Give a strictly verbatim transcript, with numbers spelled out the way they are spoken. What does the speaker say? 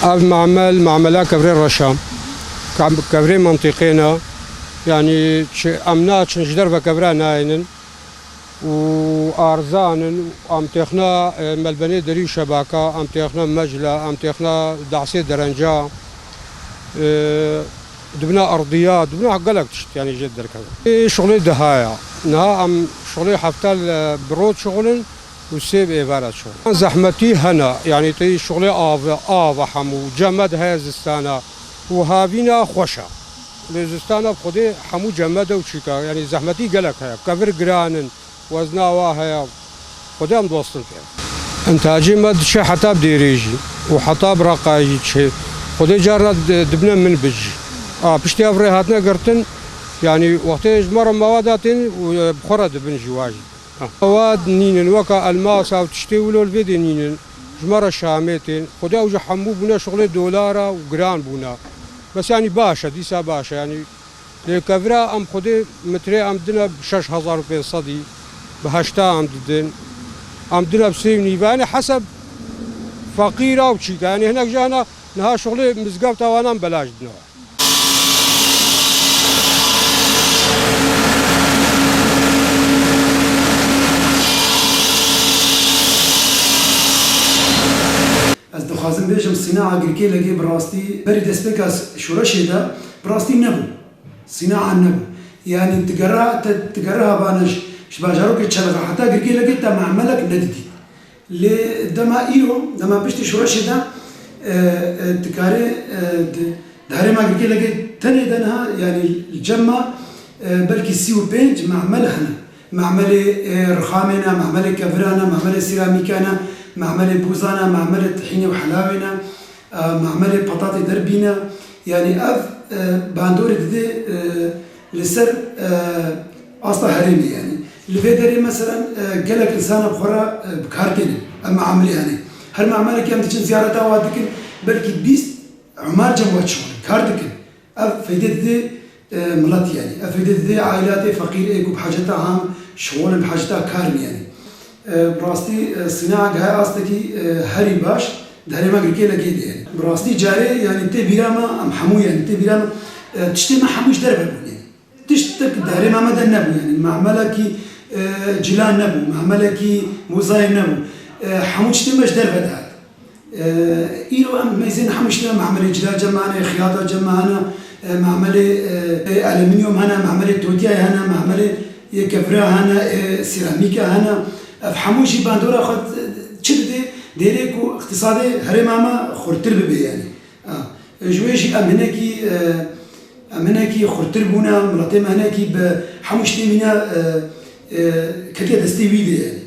Ev mamel, mamela kevirê reşa. Kam-, kevirê mentiqê ne. Yanî çi, em naçin ji derve kevira nayênin. Û arzan in, em têxine, e, melbenê derî û şebaka, em têxine mecla, em têxine dahsê derenca, e, dibine erdiya, dibine gelek tişt, yanî jê derkeve. Ê şixulê dihaya. Niha em şixulê heftel, e, bi rot şixulin û sê bi êvara şixulin. Zehmetî hene, yanî tê şixulê av, av hemû, cemed heye zistana û havîna xweş e. Lê zistana bi xwedê hemû cemed e û çîka, yanî zehmetî gelek heye. Kevir giran in. Wezna wa heye, Xwedê em dostin pê. Entacê me diçe heta bi Dêrê jî û heta bi Reqa jî diçe. Xwedê carna di-, dibine min bi jî. A, piştî ev rê hatine girtin, yanî wextê ji me re mewa datên û, e, bi xwe re dibin jî wa jî. Ha. Mewad nînin, weka elmasa û tiştê wilo li vê dê nînin. Ji me re şamê tên. Xwedê ew jî hemû bûne şixulê dolara û giran bûne. Bes yanî baş e, dîsa baş e, yanî Lê kevira em xwedê mitrê em dine bi şeş hezar û pênc sedî, bi heşta em didin. Em dine bi sê û nîve. Yanî heseb feqîra û çîka. Yanî hinek jî hene niha şixulê mizgefta wan em belaş dine. Ez dixwazim bêjim, sînaa Girkêlegê bi rastî berî destpêka şoreşê de bi rastî nebû. Sînaa nebû. Yanî tigera, te, tigera hebane ji, ji bajarokê Çelixê heta Girkêlegê te memelek nedidî. Lê dema îro, dema piştî şoreşê de, e, e, dikarê, e, di, di herêma Girkêlegê tenê de niha, yanî li cem me, e, belkî sî û pênc memel hene. Memelê, e, rixamê ne, memelê kevira ne, memelê sîramîka ne, memelê bûza ne, memelê tihînê û helawê ne. E, memelê petatê derbîne. Yanî ev, e, bandorê dide, e, li ser, e, asta herêmê yanî. Li vê derê meselen, e, gelek insana bi xwe re, e, bi kar tênin. Ev memelê hene. Her memelekê em diçin ziyareta wa dikin, belkî bîst emar cem wa çixulin, kar dikin. Ev feyde dide, e, miletî yanî. Ev feyde dide ailatê feqîr ê ku bi haceta ham şixulin, bi haceta kar in yanî. E, bi rastî, e, sînaa gihaye astekî, e, herî baş di herêma Girkêlegê de yanî. Bi rastî carê yanî tê bîra me em hemû yanî tê bîra me, e, tiştê me hemû ji derve bûn yanî. Tiştek di herêma me de nebû yanî. Memelekî, e, cila nebû, memelekî mozayê nebû. E, hemû tiştê me ji derve dihat. E, îro em mêzên hemû tiştê me, memelê cila cem me hene, xiyata cem me hene, e, memelê, e, e, alüminyum hene, memelê totiyayê hene, memelê yê kevira hene, e, sîramîka hene. Ev hemû jî bandora xwe çi didê, dêrê ku îqtîsadê herêma me xurtir bibe yanî. A, ji wê jî em hinekî, e, em hinekî xurtir bûne, miletê me hinekî bi hemû tiştê mîne, e, e, ketiye destê wî de yanî.